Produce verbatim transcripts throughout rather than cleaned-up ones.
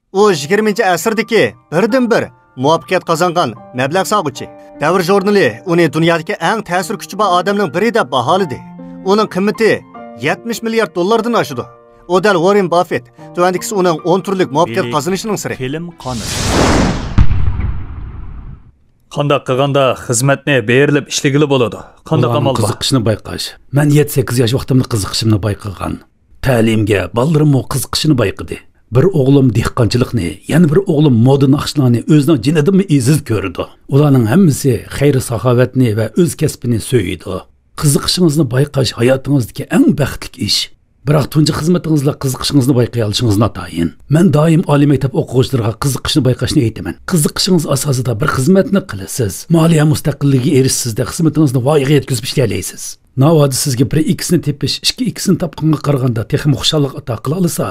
ئۇ يىگىرمىنچى ئەسىردىكى بىردىنبىر مۇۋەپپەقىيەت قازانغان مەبلەغ سالغۇچى. دەۋر ژۇرنىلى ئۇنى دۇنيادىكى ئەڭ تەسىر كۈچى بار ئادەمنىڭ بىرى دەپ باھالىدى. ئۇنىڭ قىممىتى يەتمىش مىليارد دوللاردىن ئاشىدۇ. ئۇ دەل ۋاررېن باففېت، تۆۋەندىكىسى ئۇنىڭ ئون تۈرلۈك مۇۋەپپەقىيەت قازىنىشىنىڭ سىرى. فىلىم قانىتى. قانداق قىلغاندا خىزمەتنى بېرىلىپ ئىشلىگىلى بولىدۇ؟ قانداق ئامال بار؟ قىزىقىشنى بايقاش. مەن يەتتە سەككىز ياش ۋاقتىمدا قىزىقىشىمنى بايقىغان. تەلىيىمگە بالىلىرىممۇ قىزىقىشىنى بايقىدى. بىر ئوغلۇم دېھقانچىلىقنى، يەنە بىر ئوغلۇم مودا ناخشىلارنى ئۆزىنىڭ جېنىدىنمۇ ئېزىز كۆرىدۇ. ئۇلارنىڭ ھەممىسى خەير-ساخاۋەتنى ۋە ئۆز كەسپىنى سۆيىدۇ. قىزىقىشىڭىزنى بايقاش ھاياتىڭىزدىكى ئەڭ بەختلىك ئىش. بىراق تۇنجى خىزمىتىڭىزلا قىزىقىشىڭىزنى بايقىيالىشىڭىز ناتايىن. مەن دائىم ئالىي مەكتەپ ئوقۇغۇچىلىرىغا قىزىقىشنى بايقاشنى ئېيتىمەن. قىزىقىشىڭىز ئاساسىدا بىر خىزمەتنى قىلىسىز. مالىيە مۇستەقىللىكىگە ئېرىشىسىز-دە، خىزمىتىڭىزنى ۋايىغا يەتكۈزۈپ ئىشلىيەلەيسىز. ناۋادا سىزگە بىر ئىككىسىنى تېپىش ئىككى ئىككىسىنى تاپقانغا قارىغاندا تېخىمۇ خۇشاللىق ئاتا قىلالىسا،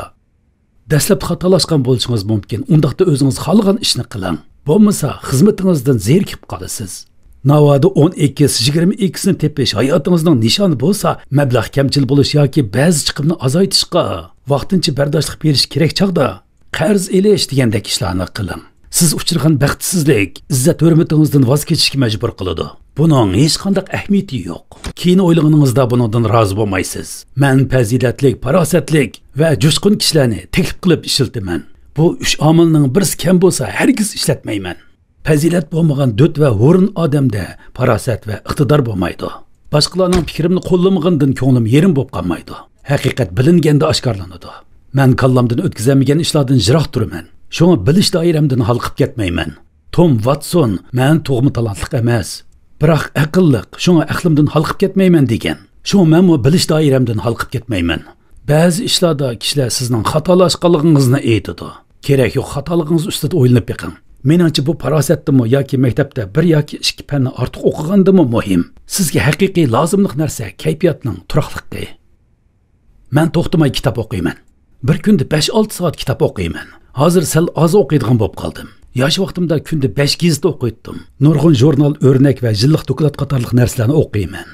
دەسلەپتە خاتالاشقان بولۇشىڭىز مۇمكىن، ئۇنداقتا ئۆزىڭىز خالىغان ئىشنى قىلىڭ. بولمىسا خىزمىتىڭىزدىن زېرىكىپ قالىسىز. ناۋادا ئون ئىككىسى، يىگىرمە ئىككىسىنى تېپىش ھاياتىڭىزنىڭ نىشانى بولسا، مەبلەغ كەمچىل بولۇش ياكى بەزى چىقىمنى ئازايتىشقا، ۋاقتىنچە بەرداشلىق بېرىش كېرەك چاغدا، قەرز ئېلىش دېگەندەك ئىشلارنى قىلىڭ. سىز ئۇچرىغان بەختسىزلىك، ئىززەت-ھۆرمىتىڭىزدىن ۋاز كېچىشكە مەجبۇر قىلىدۇ. بۇنىڭ ھېچقانداق ئەھمىيىتى يوق. كېيىن ئويلىغىنىڭىزدا بۇنىڭدىن رازى بولمايسىز. مەن پەزىلەتلىك، پاراسەتلىك ۋە جۇشقۇن كىشىلەرنى تەكلىپ قىلىپ ئىشلىتىمەن. بۇ ئۈچ ئامىلنىڭ بىرسى كەم بولسا، ھەرگىز ئىشلەتمەيمەن. پەزىلەت بولمىغان دۆت ۋە ھۇرۇن ئادەمدە پاراسەت ۋە ئىقتىدار بولمايدۇ. باشقىلارنىڭ پىكرىمنى قوللىمىغىنىدىن كۆڭلۈم يېرىم بولۇپ قالمايدۇ. ھەقىقەت بىلىنگەندە ئاشكارىلىنىدۇ. مەن كاللامدىن ئۆتكۈزەلمىگەن ئىشلاردىن يىراق تۇرىمەن. شۇڭا بىلىش دائىرەمدىن ھالقىپ كەتمەيمەن. توم ۋاتسون، مەن تۇغما تالانتلىق ئەمەس، بىراق ئەقىللىق، شۇڭا ئەقلىمدىن ھالقىپ كەتمەيمەن دېگەن. شۇڭا مەنمۇ بىلىش دائىرەمدىن ھالقىپ كەتمەيمەن. بەزى ئىشلاردا كىشىلەر سىزنىڭ خاتالاشقانلىقىڭىزنى ئېيتىدۇ. كېرەك يوق خاتالىقىڭىز ئۈستىدە ئويلىنىپ بېقىڭ. مېنىڭچە بۇ پاراسەتتىنمۇ ياكى مەكتەپتە بىر ياكى ئىككى پەننى ئارتۇق ئوقۇغاندىنمۇ مۇھىم. سىزگە ھەقىقىي لازىملىق نەرسە كەيپىياتنىڭ تۇراقلىقى. مەن توختىماي كىتاب ئوقۇيمەن. بىر كۈندە بەش-ئالتە سائەت كىتاب ئوقۇيمەن. ھازىر سەل ئاز ئوقۇيدىغان بولۇپ قالدىم. ياش ۋاقتىمدا كۈندە بەش گېزىت ئوقۇيتتۇم. نۇرغۇن ژۇرنال، ئۆرنەك ۋە يىللىق دوكلات قاتارلىق نەرسىلەرنى ئوقۇيمەن.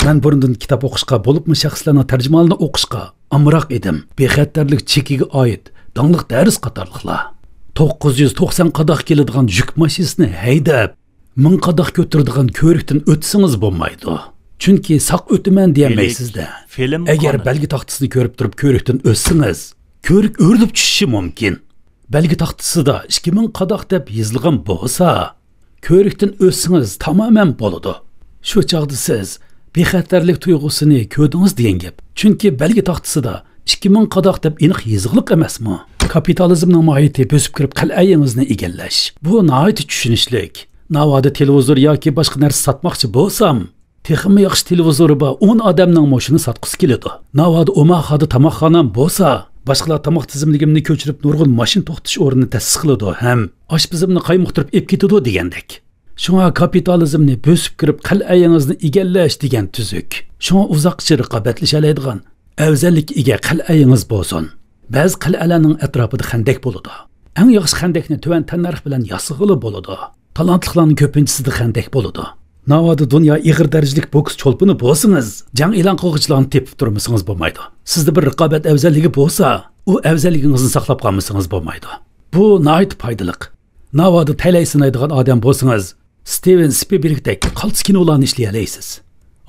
مەن بۇرۇندىن كىتاب ئوقۇشقا، بولۇپمۇ شەخسلەرنىڭ تەرجىمىھالىنى ئوقۇشقا ئامراق ئىدىم. بىخەتەرلىك چېكىگە ئائىت داڭلىق دەرس قاتارلىقلار. توققۇز يۈز توقسان قاداق كېلىدىغان يۈك ماشىنىسىنى ھەيدەپ، مىڭ قاداق كۆتۈرىدىغان كۆۋرۈكتىن ئۆتسىڭىز بولمايدۇ. چۈنكى ساق ئۆتىمەن دېيەلمەيسىز-دە. ئەگەر بەلگە تاختىسىنى كۆرۈپ تۇرۇپ كۆۋرۈكتىن ئۆتسىڭىز، كۆۋرۈك ئۆرۈلۈپ چۈشۈشى مۇمكىن. بەلگە تاختىسىدا ئىككى مىڭ قاداق دەپ يېزىلغان بولسا، كۆۋرۈكتىن ئۆتسىڭىز تامامەن بولىدۇ. شۇ چاغدا سىز بىخەتەرلىك تۇيغۇسىنى كۆردىڭىز دېگەن گەپ. چۈنكى بەلگە تاختىسىدا ئىككى مىڭ قاداق دەپ ئېنىق يېزىقلىق ئەمەسمۇ؟ كاپىتالىزمنىڭ ماھىيىتى بۆسۈپ كىرىپ قەلئەيىڭىزنى ئىگىلەش. بۇ ناھايىتى چۈشىنىشلىك. ناۋادا تېلېۋىزور ياكى باشقا نەرسە ساتماقچى بولسام، تېخىمۇ ياخشى تېلېۋىزورى بار ئون ئادەمنىڭمۇ شۇنى ساتقۇسى كېلىدۇ. ناۋادا ئوماخادا تاماقخانام بولسا، باشقىلار تاماق تىزىملىكىمنى كۆچۈرۈپ نۇرغۇن ماشىنا توختىتىش ئورنىنى تەسىس قىلىدۇ ھەم ئاشپىزىمنى قايمۇقتۇرۇپ ئېلىپ كېتىدۇ دېگەندەك. شۇڭا كاپىتالىزمنى بۆسۈپ كىرىپ قەلئەيىڭىزنى ئىگىلەش دېگەن تۈزۈك. شۇڭا ئۇزاققىچە رىقابەتلىشەلەيدىغان ئەۋزەللىككە ئىگە قەلئەيىڭىز بولسۇن. بەزى قەلئەلەرنىڭ ئەتراپىدا خەندەك بولىدۇ. ئەڭ ياخشى خەندەكنى تۆۋەن تەننەرخ بىلەن ياسىغىلى بولىدۇ. تالانتلىقلارنىڭ كۆپىنچىسىدە خەندەك بولىدۇ. ناۋادا دۇنيا ئېغىر دەرىجىلىك بوكس چولپىنى بولسىڭىز، جەڭ ئېلان قىلغۇچىلارنى تېپىپ تۇرمىسىڭىز بولمايدۇ. سىزدە بىر رىقابەت ئەۋزەللىكى بولسا، ئۇ ئەۋزەللىكىڭىزنى ساقلاپ قالمىسىڭىز بولمايدۇ. بۇ ناھايىتى پايدىلىق. ناۋادا تەلەي سىنايدىغان ئادەم بولسىڭىز، ستىۋېن سپىلبېرگتەك قالتىس كىنولارنى ئىشلىيەلەيسىز.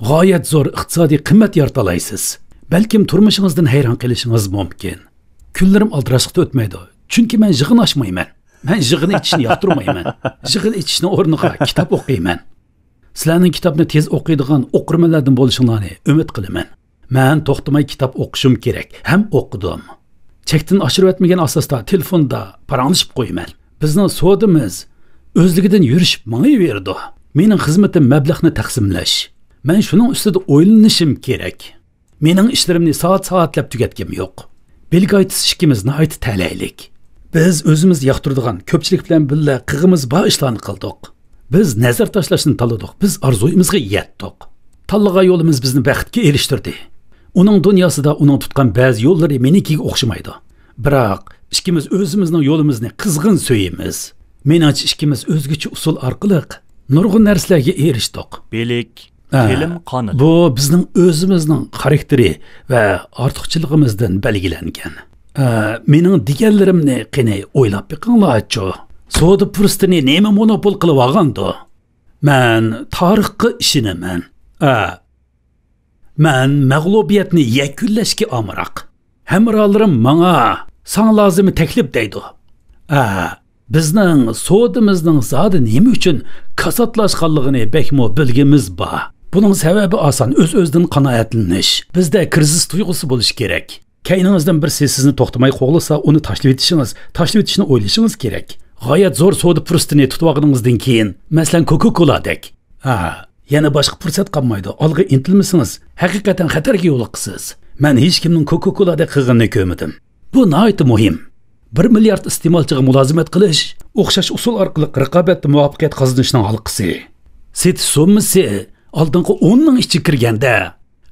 غايەت زور ئىقتىسادىي قىممەت يارىتالايسىز. بەلكىم تۇرمۇشىڭىزدىن ھەيران قېلىشىڭىز مۇمكىن. كۈنلىرىم ئالدىراشلىقتا ئۆتمەيدۇ، چۈنكى مەن يىغىن ئاچمايمەن. مەن يىغىن ئېچىشنى ياقتۇرمايمەن. يىغىن ئېچىشنىڭ ئورنىغا كىتاب ئوقۇيمەن. سىلەرنىڭ كىتابنى تېز ئوقۇيدىغان ئوقۇرمەنلەردىن بولۇشۇڭلارنى ئۈمىد قىلىمەن. مەن توختىماي كىتاب ئوقۇشۇم كېرەك ھەم ئوقۇدۇم. چەكتىن ئاشۇرۇۋەتمىگەن ئاساستا تېلېفوندا پاراڭلىشىپ قويىمەن. بىزنىڭ سودىمىز ئۆزلۈكىدىن يۈرۈشۈپ مېڭىۋېرىدۇ. مېنىڭ خىزمىتىم مەبلەغنى تەقسىملەش. مەن شۇنىڭ ئۈستىدە ئويلىنىشىم كېرەك. مېنىڭ ئىشلىرىمنى سائەت-سائەتلەپ تۈگەتكۈم يوق. بىل گېيتس ئىككىمىز ناھايىتى تەلەيلىك. بىز ئۆزىمىز ياقتۇرىدىغان، كۆپچىلىك بىلەن بىللە قىلغىمىز بار ئىشلارنى قىلدۇق. بىز نەزەر تاشلاشنى تاللىدۇق، بىز ئارزۇيىمىزغا يەتتۇق. تاللىغان يولىمىز بىزنى بەختكە ئېرىشتۈردى. ئۇنىڭ دۇنياسىدا ئۇنىڭ تۇتقان بەزى يوللىرى مېنىڭكىگە ئوخشىمايدۇ. بىراق ئىككىمىز ئۆزىمىزنىڭ يولىمىزنى قىزغىن سۆيىمىز. مېنىڭچە ئىككىمىز ئۆزگىچە ئۇسۇل ئارقىلىق نۇرغۇن نەرسىلەرگە ئېرىشتۇق. بىلىك، ھە، فىلىم قانىتى. بۇ بىزنىڭ ئۆزىمىزنىڭ خاراكتېرى ۋە ئارتۇقچىلىقىمىزدىن بەلگىلەنگەن. ئە، مېنىڭ دېگەنلىرىمنى قېنى ئويلاپ بېقىڭلارچۇ. سودا پۇرسىتىنى نېمە مونوپول قىلىۋالغاندۇ؟ مەن تارىخقا ئىشىنىمەن. ئە، مەن مەغلۇبىيەتنى يەكۈنلەشكە ئامراق. ھەمراھلىرىم ماڭا ساڭا لازىمى تەكلىپ دەيدۇ. ئە، بىزنىڭ سودىمىزنىڭ زادى نېمە ئۈچۈن كاساتلاشقانلىقىنى بەكمۇ بىلگۈمىز بار. بۇنىڭ سەۋەبى ئاسان، ئۆز-ئۆزىدىن قانائەتلىنىش. بىزدە كىرىزىس تۇيغۇسى بولۇشى كېرەك. كەينىڭىزدىن بىرسى سىزنى توختىماي قوغلىسا، ئۇنى تاشلىۋېتىشىڭىز، تاشلىۋېتىشنى ئويلىشىڭىز كېرەك. غايەت زور سودا پۇرسىتىنى تۇتۇۋالغىنىڭىزدىن كېيىن، مەسىلەن، كوكا-كولادەك. ھا، يەنە باشقا پۇرسەت قالمايدۇ. ئالغا ئىنتىلمىسىڭىز، ھەقىقەتەن خەتەرگە يولۇقىسىز. مەن ھېچكىمنىڭ كوكا-كولادەك قىلغىنىنى كۆرمىدىم. بۇ ناھايىتى مۇھىم. بىر مىليارد ئىستېمالچىغا مۇلازىمەت قىلىش، ئوخشاش ئۇسۇل ئارقىلىق رىقابەتتە مۇۋەپپەقىيەت قازىنىشنىڭ ھالقىسى. سېتىش سوممىسى ئالدىنقى ئوننىڭ ئىچىگە كىرگەندە،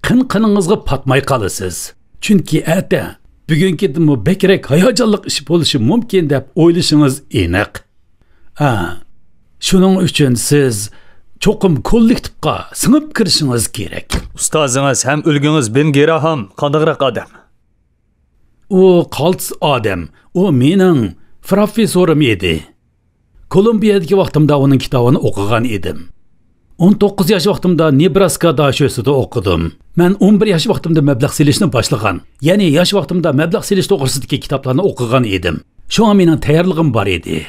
قىن-قىنىڭىزغا پاتماي قالىسىز. چۈنكى ئەتە، بۈگۈنكىدىنمۇ بەكرەك ھاياجانلىق ئىش بولۇشى مۇمكىن دەپ ئويلىشىڭىز ئېنىق. ھە، شۇنىڭ ئۈچۈن سىز چوقۇم كوللېكتىپقا سىڭىپ كىرىشىڭىز كېرەك. ئۇستازىڭىز ھەم ئۈلگىڭىز بېن گراھام قانداقراق ئادەم؟ ئۇ قالتىس ئادەم. ئۇ مېنىڭ پروفېسسورۇم ئىدى. كولومبىيەدىكى ۋاقتىمدا ئۇنىڭ كىتابىنى ئوقۇغان ئىدىم. ئون توققۇز ياش ۋاقتىمدا نېبراسكا داشۆسىدا ئوقۇدۇم. مەن ئون بىر ياش ۋاقتىمدا مەبلەغ سېلىشنى باشلىغان، يەنى ياش ۋاقتىمدا مەبلەغ سېلىش توغرىسىدىكى كىتابلارنى ئوقۇغان ئىدىم. شۇڭا مېنىڭ تەييارلىقىم بار ئىدى.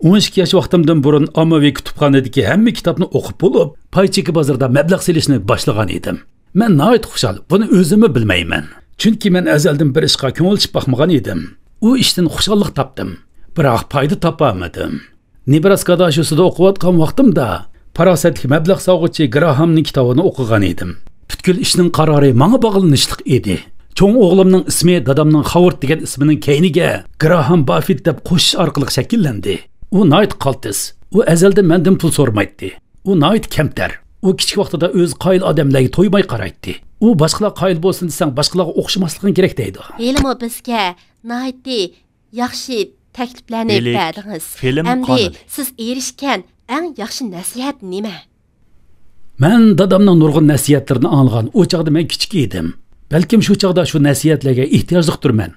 ئون ئىككى ياش ۋاقتىمدىن بۇرۇن ئاممىۋى كۇتۇپخانىدىكى ھەممە كىتابنى ئوقۇپ بولۇپ، پاي چېكى بازىرىدا مەبلەغ سېلىشنى باشلىغان ئىدىم. مەن ناھايىتى خۇشال، بۇنى ئۆزۈممۇ بىلمەيمەن. چۈنكى مەن ئەزەلدىن بىر ئىشقا كۆڭۈل ئېچىپ باقمىغان ئىدىم. ئۇ ئىشتىن خۇشاللىق تاپتىم، بىراق پايدا تاپالمىدىم. نېبراسكا داشۆسىدا ئوقۇۋاتقان ۋاقتىمدا پاراسەتلىك مەبلەغ سالغۇچى گراھامنىڭ كىتابىنى ئوقۇغان ئىدىم. پۈتكۈل ئىشنىڭ قارارى ماڭا باغلىنىشلىق ئىدى. چوڭ ئوغلۇمنىڭ ئىسمى دادامنىڭ خاۋارد دېگەن ئىسمىنىڭ كەينىگە گراھام باففېت دەپ قوشۇش ئارقىلىق شەكىللەندى. ئۇ ناھايىتى قالتىس. ئۇ ئەزەلدىن مەندىن پۇل سورىمايتتى. ئۇ ناھايىتى كەمتەر. ئۇ كىچىك ۋاقتىدا ئۆزى قايىل ئادەملەرگە تويماي قارايتتى. ئۇ باشقىلار قايىل بولسۇن دېسەڭ، باشقىلارغا ئوخشىماسلىقىڭ كېرەك دەيدۇ. ھېلىمۇ بىزگە ناھايىتى ياخشى تەكلىپلەرنى بىلىك، بەردىڭىز. فىلىم ئەمدى قانىلى. سىز ئېرىشكەن ئەڭ ياخشى نەسىھەت نېمە؟ مەن دادامنىڭ نۇرغۇن نەسىھەتلىرىنى ئاڭلىغان. ئۇ چاغدا مەن كىچىك ئىدىم. بەلكىم شۇ چاغدا شۇ نەسىھەتلەرگە ئېھتىياجلىقتۇرمەن.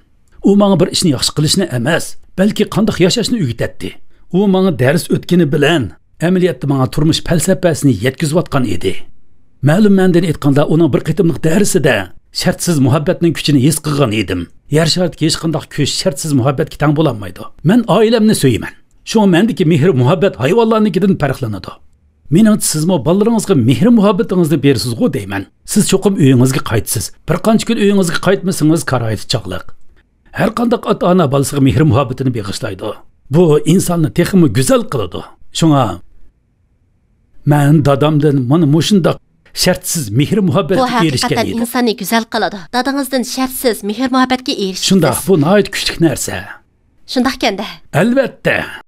ئۇ ماڭا بىر ئىشنى ياخشى قىلىشنى ئەمەس، بەلكى قانداق ياشاشنى ئۆگىتەتتى. ئۇ ماڭا دەرس ئۆتكىنى بىلەن، ئەمەلىيەتتە ماڭا تۇرمۇش پەلسەپەسىنى يەتكۈزۈۋاتقان ئىدى. مەلۇم مەنىدىن ئېيتقاندا، ئۇنىڭ بىر قېتىملىق دەرسىدە شەرتسىز مۇھەببەتنىڭ كۈچىنى ھېس قىلغان ئىدىم. يەر شارىدىكى ھېچقانداق كۈچ شەرتسىز مۇھەببەتكە تەڭ بولالمايدۇ. مەن ئائىلەمنى سۆيىمەن. شۇڭا مەندىكى مېھىر-مۇھەببەت ھايۋانلارنىڭكىدىن پەرقلىنىدۇ. مېنىڭچە، سىزمۇ بالىلىرىڭىزغا مېھىر-مۇھەببىتىڭىزنى بېرىسىزغۇ دەيمەن. سىز چوقۇم ئۆيىڭىزگە قايتىسىز. بىر قانچە كۈن ئۆيىڭىزگە قايتمىسىڭىز، كارايتى چاغلىق. ھەر قانداق ئاتا-ئانا بالىسىغا مېھىر-مۇھەببىتىنى بېغىشلايدۇ. بۇ ئىنساننى تېخىمۇ گۈزەل قىلىدۇ. شۇڭا مەن دادامدىن مانا مۇشۇنداق شەرتسىز مېھىر-مۇھەببەتكە ئېرىشكەن ئىدىم. بۇ ھەقىقەتەن ئىنساننى گۈزەل قىلىدۇ. دادىڭىزدىن شەرتسىز مېھىر-مۇھەببەتكە ئېرىشىپسىز. شۇنداق، بۇ ناھايىتى كۈچلۈك نەرسە. شۇنداقكەن-دە. ئەلۋەتتە.